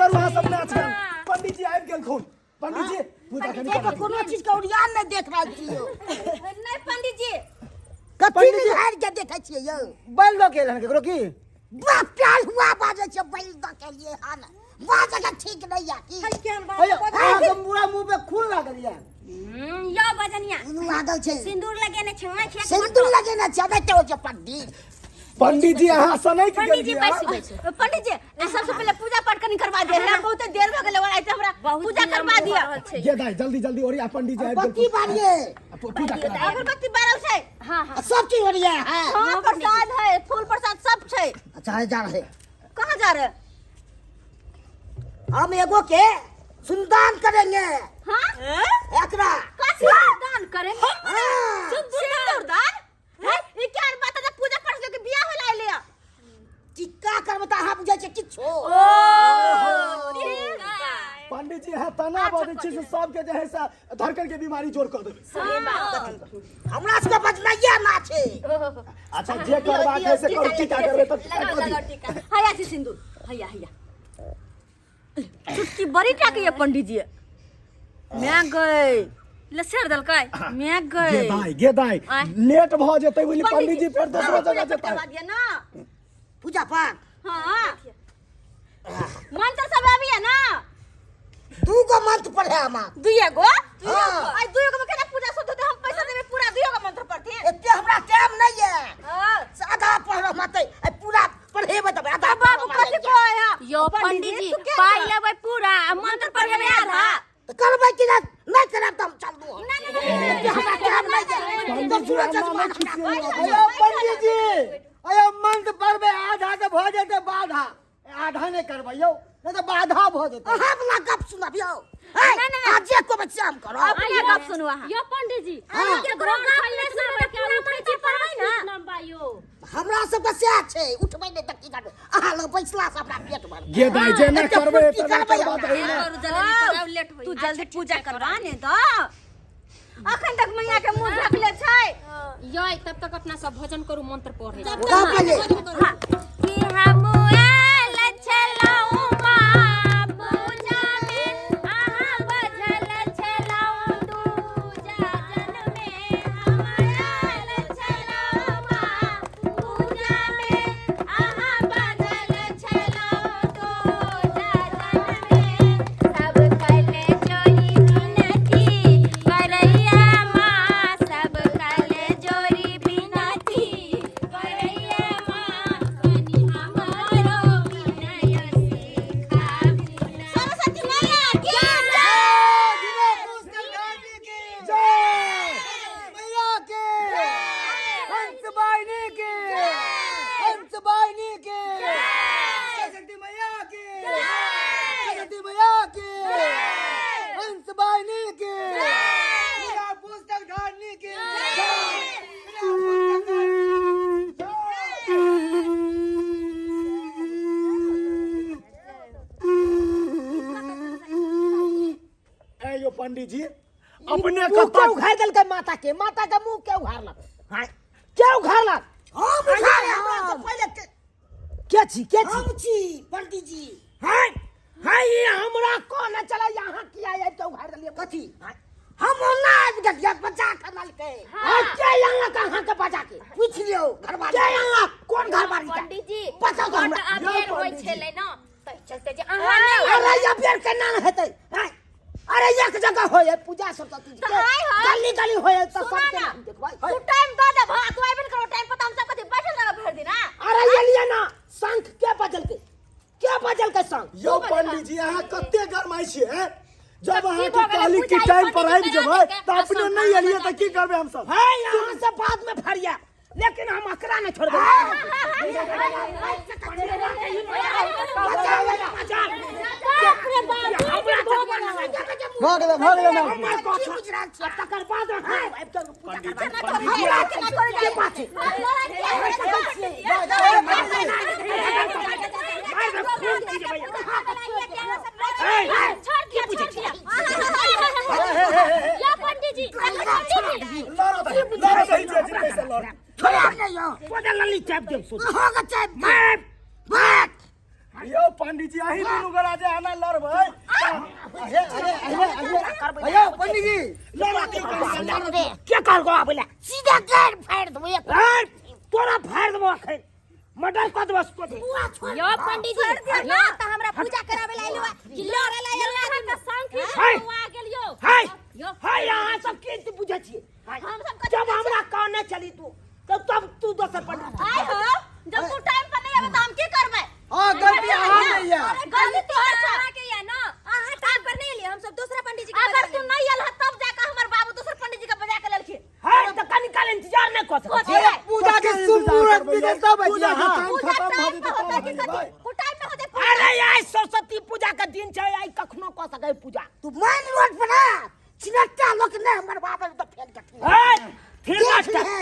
करू अहाँ सब नाच गान। पंडित जी आबि गेलखुन। पंडित जी, पूजा कनी एहिमे करा दियौ। कोनो चीज के ओरियान नहि देख रहल छी यौ। नहि पंडित जी। कथी पंडित जी- निहारि के देखै छियै यौ? बैल दऽ के एलहन केकरो की? बाप प्यार हुआ बाजै छै बैल दऽ के लिए हन बाजै के ठीक नहीं या की? अयो, अहाँके पूरा मुंह पे खून लागल यऽ। यो बजनिया लागल छै। सिंदूर लगेने छै आँखि। सिंदूर लगेने छै नहि तऽ छै पंडित। पंडित जी, अहाँ सनकि पंडित जी गेलियै। बैसू बैसू। पंडित जी, आ सबसे पहले पूजा पाठ कनी करवा दिया। हमरा बहुत देर भ गेलै, आइ हमरा पूजा करवा दिया। ये दाई, जल्दी जल्दी ओरिया, पंडित जी आबि बत्ती गेलखुन। बारिए। पूजा करा दियौ। अगरबत्ती बारल छै। हां हां। सब चीज ओरिया है। हां, प्रसाद है, फूल प्रसाद सब छै। अच्छा, जा रहे। कहाँ जा रहे? हम एगो के सुनदान करेंगे। हां, एकरा का सिंदूर करेंगे? हाँ। सिंदूर दान है? ई क्या बात है? पूजा पाठ लेके बियाह होला ले। टिक्का करबै तऽ अहाँ बुझै छियै किछो? ओ। पंडित जी, अहाँ तना बजै छी से सबके जे है से धड़कन के बीमारी जोर कऽ देबै। सही बात। हमरा सबके बजनाइए ना छै। अच्छा, जे करबाक है से करू। टीका करबै तऽ टीका लगाओ कऽ लगाओ दियौ। टीका। हैया छै सिंदूर, हैया हैया। चुटकी बड़ी टा के ये पंडित जी। मैं गए लसेर देलकै मैं गए। गे दाई, गे दाई, आँय। लेट भऽ जेतै बुझली। पंडित जी फेर दोसरो जगह पूजा जेतै। करवा दिया ना। पूजा पाठ। हाँ, मंत्र सब आबी है ना? दू गो मंत्र पढ़े हमार। दुइये गो? हाँ। आई दुइये गो में केना पूजा शुद्ध होतै? हम पैसा देबै, पूरा दुइये गो मंत्र पढ़थिन। एते हमरा टाइम नहीं है। हाँ। से आधा पढ़ मत, पूरा पढ़ेबै तब आधा। बाबू कथी कहै है? यो पंडित जी, पाइ लेबै पूरा आ मंत्र पढ़ेबै आधा। तऽ करबै कि नहि? नहि करब तऽ हम चल दू। ना ना ना। एते हमरा टाइम नहीं है। पंडित जी, सूरज एना नहि खिसियौ। अयो पंडित जी, अयो मंत्र पढ़बै आधा तऽ भऽ जेतै बाधा। आधा नहि करबै यौ, नहि तऽ बाधा भऽ जेतै। अहाँ वला गप सुनबियौ। आज जे कहबै से हम करब। अपने गप सुनू अहाँ। यो पंडित जी, हाँ। केकरो गप नहि सुनबै, पूरा मंत्र पढ़बै ना। हमरा सबके सएह छै, उठबै नहि तऽ की करबै? अहाँ लग बैसला से हमरा पेट भर। गे दाई, जेना एते करबै फुर्ती तेना करबै करबा हमरा। दही ने। तू जल्दी पूजा करवा ने दो। अखन तक मैया के मुंह ढकले छै। यो तब तक अपना सब भजन करू, मंत्र पढ़े। का पहिले? हाँ। कि हम आयल छलहुँ माँ पूजा में, अहाँ बझल छलहुँ दूजा जन में। हम आयल छलहुँ माँ पूजा में, अहाँ बझल छलहुँ दूजा जन में। सब कल जोरी बिनती करैया माँ, सब कल जोरी बिनती करैया माँ, कनि हमरो विनय सिखाबू ना। सरस्वती मैया की जय। जय। मैया के, हंस बाइनी के, हंस बाइनी के, सरस्वती मैया के, सरस्वती मैया के, हंस बाइनी के, बिना पुस्तक धारनी के, बिना पुस्तक धारनी। ए यो पंडित जी, अपने मुँह के कतऽ उघारि देलकै माता के? माता के मुँह के उघारलक? हाँ, के उघारलक? हम उघारे। हमरा से पहिले के? के छी, के छी? हम छी पंडित जी। हाँ हाँ, ई हमरा कहने चला यहाँ किया आबि के उघारि देलियै? कथी? हम ओना आबि गेलियै बजा के नलकै। हाँ, के अनलक अहाँ के बजा के? पूछि लियौ घरवाली। के अनलक? कोन घरवाली के? पंडित जी, बताउ तऽ हमरा। बड अबेर होइ छलै ने, ताहि चलते जे अहाँ नहि। अरे ये बेर केना ने हेतै? आँय? अरे एक जगह होय पूजा सरस्वती जी तऽ के आइ है। गली गली होय तऽ सुना सबके ना। नाम देखबै। तू टाइम दऽ दे भा, तू आबि करो टाइम पर तऽ हम सब कथी बैठल रहब भरि दिन? अरे ये लिए ना, शंख के बजलकै? के बजलकै शंख? यौ पंडित जी, अहाँ कते गरमाइ छियै, हैं? जब की अहाँके भऽ गेलै? कहली कि पूजा टाइम पर पंडित आबि करा जेबै देलकै, तऽ अपने आ नहि शंख एलियै तऽ की करबै हमसब? है, यहाँ से बाद में फरिया, लेकिन हम अकरा नहीं छोड़बै। भऽ गेलै, भऽ गेलै माँ। तकर बाद पंडित जी, या पंडित जी, लड़ो दही, लड़ो दही, जे जीतै से लड़ो। यौ पंडित जी, अहीं दुनू गोरा जे एना लड़बै। अरे अरे अरे अरे अयो पंडित जी लड़ा दियौ कनी। रे के कहलको आबै ला? सीधा गाड़ फाड़ देबो एक। ए, तोरा फाड़ देबो अखन, मर्डर कऽ देबो सोझे। यो पंडित जी यो त हमरा पूजा करावे ला आइलो कि लड़े ला आइलो आदमी है आ गेल यो। है यो। है, अहाँ सब की बुझै छियै? हम सब कथी जब हमरा कहने चली तू तब तब तू दोसर पंडित। आइ हो, जब तू टाइम पर नहीं आबे त हम की करबै? हां गलती अहाँ नहीं है। गलती तोहर छौ। अहाँ के या ना अहाँ टाइम पर नहीं एलियै, हम सब दूसरा पंडित जी के अगर बजा तू नहीं आयल ह तब जाके हमर बाबू दोसर पंडित जी के बजा के लेलखिन। है त कनी काल इंतजार नहीं कऽ सकै अरे पूजा के शुभ मुहूर्त भी सब है। पूजा के हां टाइम पूजा खत्म भऽ टाइम जेतै पर तब होतै कि हम कथी? जेबै। उ टाइम पे होतै। अरे आइ सरस्वती पूजा के दिन छै, आइ कखनो कऽ सकै पूजा। तू मेन रोड पर ना छिनट्टा लोक ने हमर बाप तऽ फेर कथी है फिर देख नाटक। ले।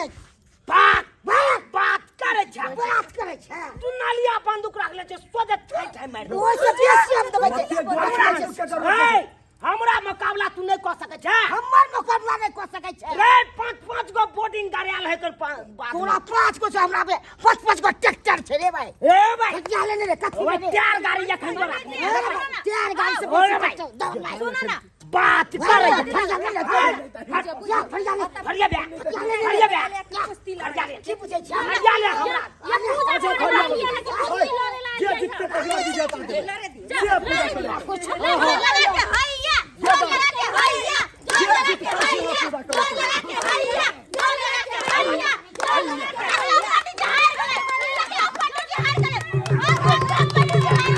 बात बात बात करै छै, बात करै छै। तू नालिया बंदूक राखले छै, सोझे ठाइ ठाइ मारि देबौ। ओहि से बेसी हम देबै ओते छै। गोरा सबके जरूरत है छै। हमरा मुकाबला तू नहीं कऽ सकै छै। हमर मुकाबला नहि कऽ सकै छै। रे 5-5 गो बोर्डिंग गाड़ियाल है कर बात। तोरा 5 गो छै, हमरा पे 5-5 गो ट्रैक्टर छै रे भाई। ए भाई कटिया लेने रे कथी ओए लेने? चार गाड़ी जखन तोरा। चार गाड़ी से ओए बेसी भाई। ट्रैक्टर दौड़ भाई। सुन ना, बात करे फरिया ले ले, जा फरिया ले। फरिया बे, फरिया बे, फरिया ले। की बुझै छै? फरिया ले हमरा। अच्छा, फरिया ले। जे जितते तकरा विजेता देबै। जे पूजा करे। लगा के हैया, लगा के हैया, जे जितते से पूजा करे। लगा के हैया, लगा के हैया, लगा के हैया। पंडित जी हार गेलै, देखियौ पंडित जी हार गेलै। पंडित जी हार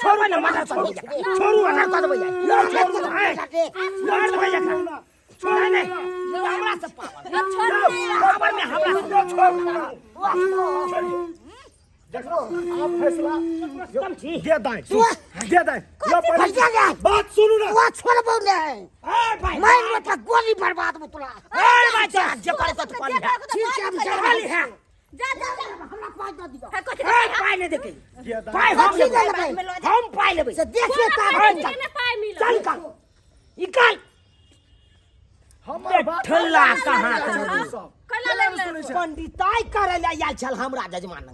छोड़ो ना माथा, छोड़ो छोड़ो ना कऽ देबै यार। मार देबै एकरा। छोड़ नहीं, हमरा से पावर पावर में हमरा से छोड़ू। देखो आप फैसला कम छी। दे दाई दे दाई यो पंडित फरिया ले। बात सुनू ना। तू छोड़बो नहि। ए भाई मेन रोड पर गोली बर्बाद में तोरा। ए भाई जा जे करे तो कर लिहा। ठीक छै, हम जा कर लिहा। जा जा जा, हमरा पाइ दऽ दिअ। कथी? ए पाइ नहीं देखे, दे दाई। पाइ हम कथी लेबै, लेबै? हम पाइ लेबै। से देखिए तार। पाइ मिलत। चल निकाल निकाल। हमर बात ठल्ला कहाँ सब कैला केना लड़लै? सुनै छै? पंडिताई करे ला आयल छल हमरा जजमान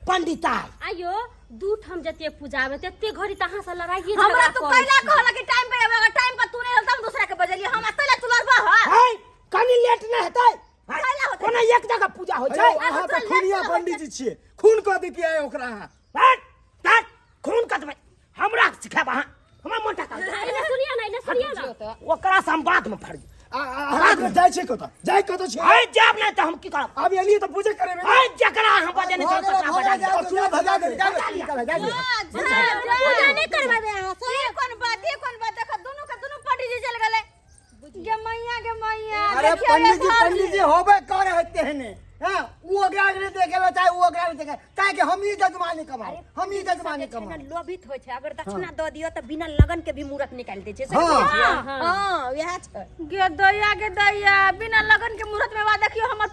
पंडिताई। आयो दू ठाम जते पूजा आबे तेते घड़ी त अहाँ से लड़ाइए हमरा झगड़ा तू करै कैला छी। कहला कि टाइम पे आबे, अगर टाइम पर तू नहीं रहल त हम दूसरा के बजलियै। हम अतै ला तू लड़बह ह? है कनी लेट नहीं हेतै। कैला होतै? कोनो एक जगह पूजा होइ छै। अयो, अहाँ तऽ खूनिया पंडित जी छियै, खून कऽ दैतियै ओकरा अहाँ। हट हट, खून कटबै हमरा सिखायब अहाँ? हमरा मोटा कर। एने सुनिए ना, एने सुनिए ना। ओकरा से हम बाद में फरियो। अहाँ जाइ छियै कतऽ? जाइ कतऽ छियै? है जाब नहीं तऽ हम की करब? आब एलियै तऽ पूजा करेबै। है जकरा अहाँ बजेने छौ तकरा बजा लिअ। अब तुरंत भगा देबै। पूजा नहीं करवाबे अहाँ से। ई कोन बात, ई कोन बात? देख दुनू के दुनू पंडित जी चल गेलै। गे मैया, गे मैया। अरे देखियौ रे पंडित जी भाभी। पंडित जी होबे करे होते हैं ने। हां उ ओकरा के देखे ला चाहे उ ओकरा के देखे, चाहे कि हम ही जजमानी कमाओ, हम ही जजमानी कमाओ। लोभित होइ छै, अगर दक्षिणा दऽ दियौ तऽ बिना लगन के भी मुहूर्त निकालि दै छै। हां हां, वएह छै। गे दैया, गे दैया, बिना लगन के मुहूर्त में बा देखियौ हमर।